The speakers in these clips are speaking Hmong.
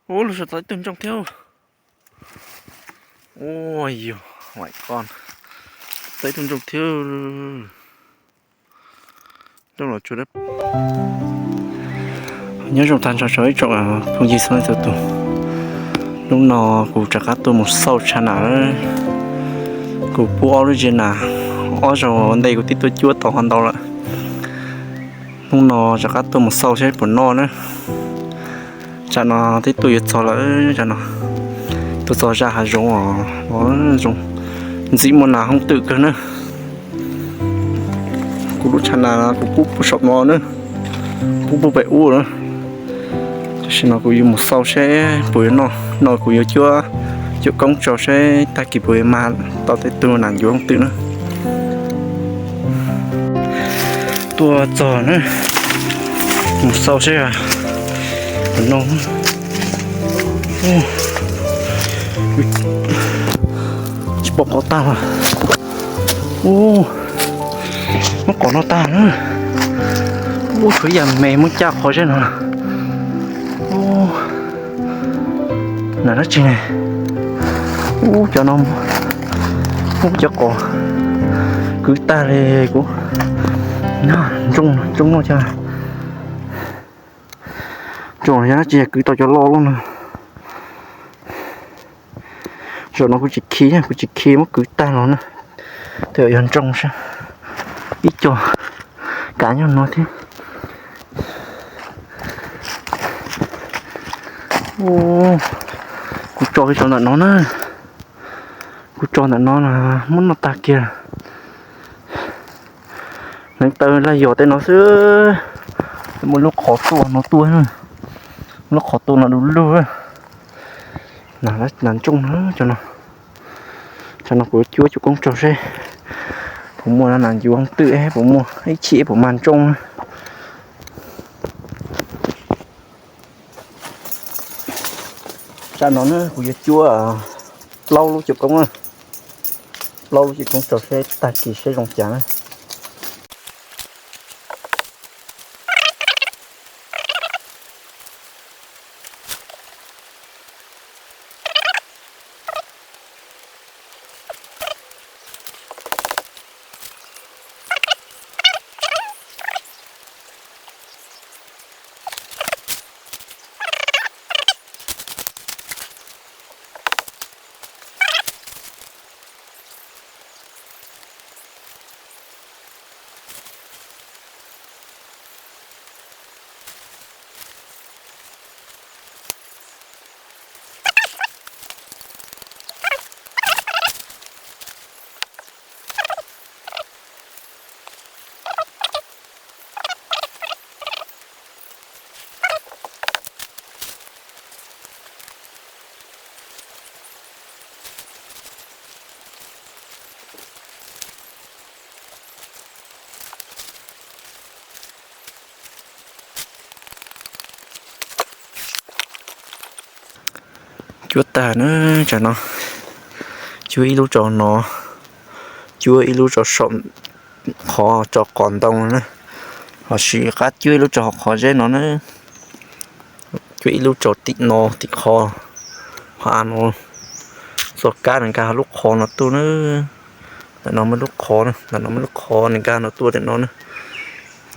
Ub, lug saum tau ib tug ntsooj thiab. Ua yog, my God, tau ib tug ntsooj thiab. Ntsooj los tsuag. Nyob zoo tag nrho rau ib tsoom phooj ywg txhua leej txhua tus. Hnub no kuv rov qab tuaj mus xauj tshav nam lawm. Kuv pub ob lub ziab nam, ob zaug ntej kuv twb tuaj cuab tau ho ntau lawm. Hnub no rov qab tuaj mus xauj saib puas noj na. Tsam no twb tuaj yuav txog lawm, tsam no tuaj txog zaj hav zoov os, zoo ntxim muaj nas hoob twm kawg na. Kuv lub tshav nas kuv pub pub saum no na, pub pub pem ub na. Tam sim no kuv yuav mus xauj seb puas yuav noj, no kuv yuav cuab cuam koob rau seb tag kis puas yuav mag tau tej tug nas ncuav hoob twm na. Tuaj txog na, mus xauj seb puas noj. Tsis pom qhov tag. Ub, muab qhov no tag na. Ub, tshuav ib yam me muab caj qhov zeb no. Ub, nam dab tsi ne? Ub, cov no, ub, cov qos kwv tag li kuv. Ntsooj, ntsooj noj cov, ntsooj yog dab tsi kwv tau cov loj loj no. Zaum no kuv tsis khi, kuv tsis khi muab kwv tag los na. Twb yog ntsooj sab, ib co kav nyob no thiab. Kuv tso kiag rau ntawm no na. Kuv tso ntawm no na, muab noj tag kiag. Hneev taw laj yos tej no xwb. Muaj lub qhov tuaj no tuaj, lub qhov tuaj no du lug. Nas ntsooj no, cov no kuv yuav cuab cuam koob rau seb puas muaj nas ncuav twm, puas muaj ib chim puas mag ntsooj na. Tsam no na kuv yuav cuab plaub lub cuam koob, plaub lub cuam koob rau seb tag kis seb zoo cas na. Cuab tag na, tsam no cuab ib lub rau no, cuab ib lub rau saum qhov rau qos ntoo na, ho sis qab cuab ib lub rau hauv qhov zeb no na, cuab ib lub rau tim no tim qhov, qhov av no, txoj kab nws nkag hauv lub qhov no tuaj na, ntawm no muaj lub qhov na, ntawm no muaj lub qhov nws nkag no tuaj tim no na,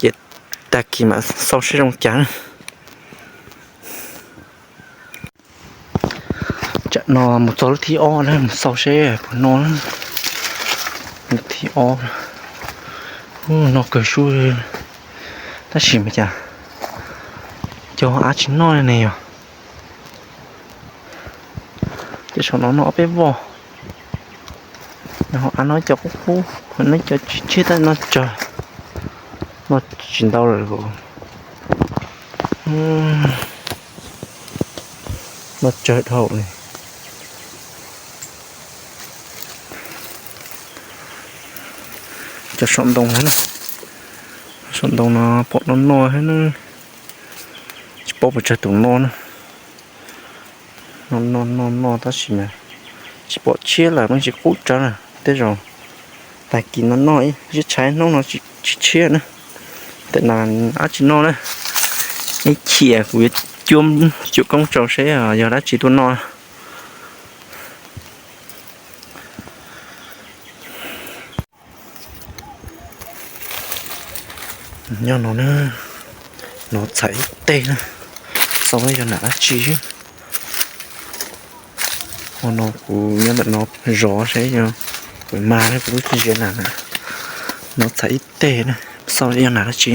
ces tag kis mam xauj seb zoo cas na. Tsam no mus txog lub thib ob na, mus xauj seb puas noj na. Lub thib ob, noj kawg sub, tab sis mas cas cov av tsis noj li ne yog. Ces saum no noj ob peb voj, ho av no cov qub qub, no cov tshiab tshiab tab no tsawg, no tsis ntau lawm. No tsawg dhau li. Cov saum ntoo no, saum ntoo no pom noj noj thiab na, tsis paub puas tsawg tus noj na. Noj noj noj noj tab sis mas tsis pom tshiab lawm, yeej tsis qub tsawg na. Tej zaum tag kis no noj ib ziab tshav hnub no tsis tshiab na. Tej no dab tsi noj na. Ib chim kuv yuav cuab cuam koob rau seb yog dab tsi tuaj noj. Nyob no na, no txhais ib teg na, xav yog nam dab tsi. Ho no kuv nyob ntawm no zov seb yog puas mag na, kuv lub tsis ziav nam na. No txhais ib teg na, xav yog nam dab tsi.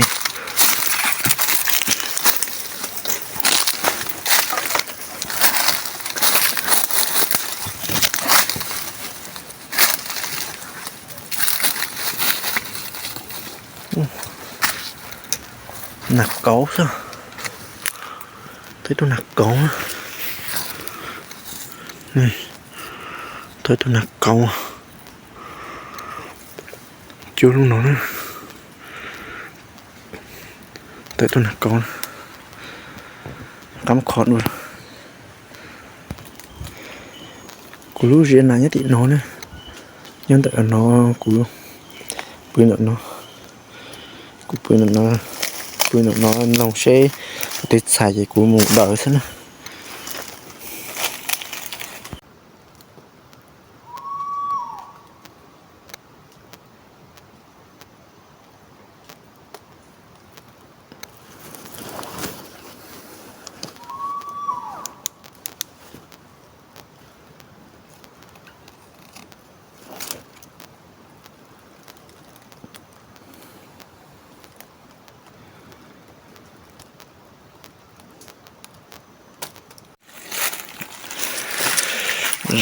Nas kauv xwb. Tau ib tug nas kauv. Tau ib tug nas kauv. Cuab lub no na. Tau ib tug nas kauv. Qab qhov dua. Kuv lub ziav nas nyob tim no na. Nyob ntawm no, kuv pw ntawm no. Kuv pw ntawm no, pw ntawm no mloog seb tus twg txhais ces kuv mus daws xwb na.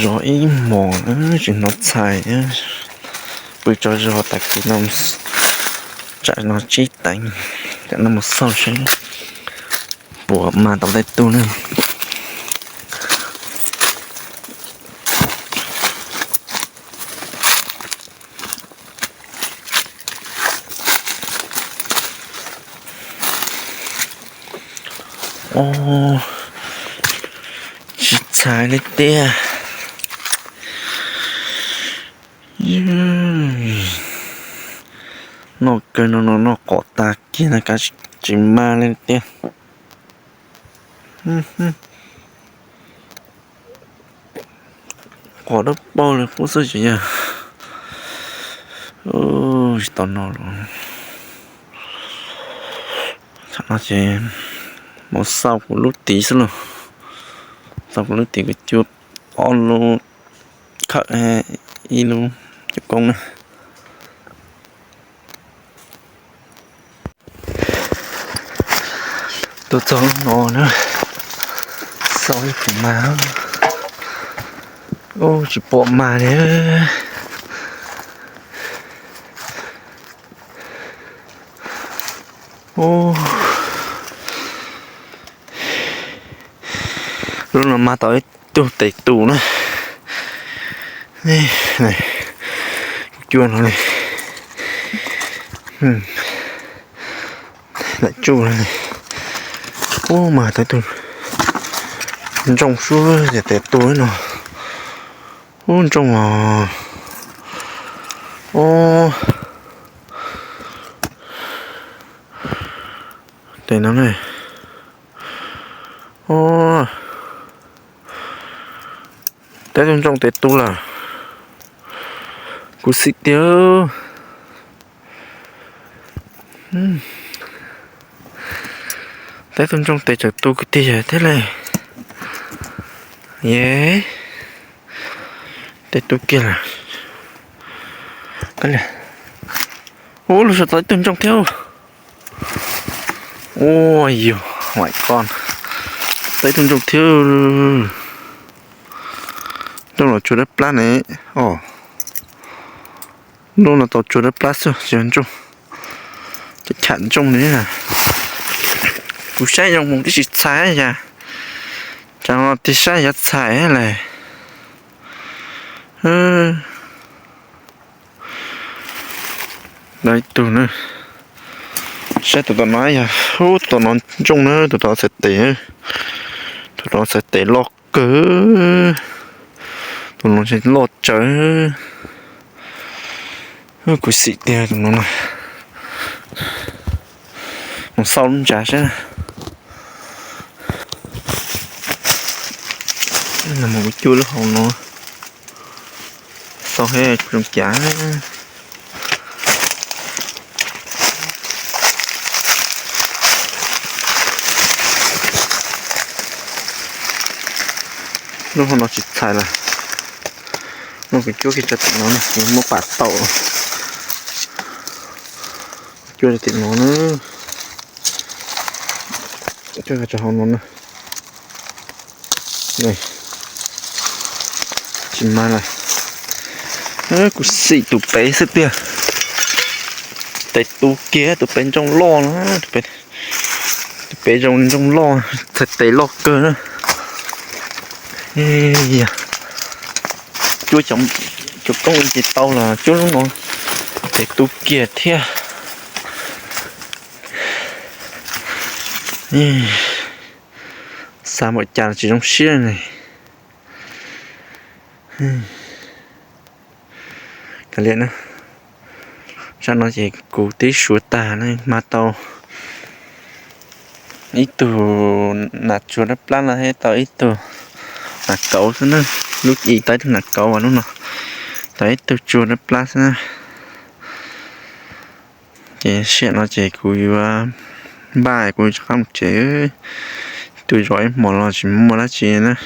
Zov ib hmos tsis hnov txhais, pw tsaug zog tag kis no, tsam no tsib teev, tam no mus xauj seb puas mag tau tej tug ne. Tsis txhais li tiag. Noj kawg no, no noj qos tag kiag na, kav tsis mag li tiag. Qos dawb paug li qub xwb ces yog tsis tau noj lawm. Thaum no ces mus xauj kuv lub tid xwb lauj. Xauj kuv lub tid, kuv cuab ob lub khawm, ib lub cuab koob na. Tuaj txog lub no na, xauj ib tus mag, ub tsis pom mag li. Lub no mag tau ib tug tes tus na. Kuv cuab no ne, lam tsuj no ne. Ub, mag tau ib tug ntsooj suab ces tes tu no. Ub, ntsooj os. Ub, tes no ne. Ub, tau ib tug ntsooj tes tu lawm. Kuv xim tiag. Tau ib tug ntsooj tes txawm tu kwv tij yawg thiab li. Ye, tes tu kiag lawm. Ub, lub saum tau ib tug ntsooj thiab. Ua yog, my God, tau ib tug ntsooj thiab. Ntsooj los tsuag dawb plab ne. Os, ntsooj no tau tsuag dawb plab xwb tsis yog ntsooj. Ces cham ntsooj li na. Kuv saib zoo mus tib si txhais yas. Tsam no tig saib yov txhais lawm. Dab ib tug na. Saib tus tom no yog, ub, tus no ntsooj na, tus tom txhais tes. Tus no txhais tes loj kawg. Tus no loj tsawv. Kuv xim tiag tus no na. Mus xauj lub ntsa seb. Mus cuab lub hauv no, xauj seb zoo cas. Lub hauv no tsis txhais lawm. No kuv cuab kiag rau tim no na, kuv muab pam tau. Cuab rau tim no na, cuab rau hauv no na. Tsis mag lawm. Kuv xim tus pem xwb tiag. Tes tu kiag tus pem ntsooj loj no, tus pem zoo ntsooj loj, txhais tes loj kawg na. Cuab cov koob ces tau los cuab lub no, tes tu kiag thiab. Xav npaum cas los tsis zoo siab ne. Kav liam na, sab no ces kuv twb suav tag na, mag tau ib tug nas tsuag dawb plab no thiab tau ib tug nas kauv xwb na. Lub i tau ib tug nas kauv, lub no tau ib tug tsuag dawb plab xwb na. Ces sij hawm no ces kuv yuav npaj kuv rov qab mus tsev, tu zov ib hmos los tsis muaj dab tsi na.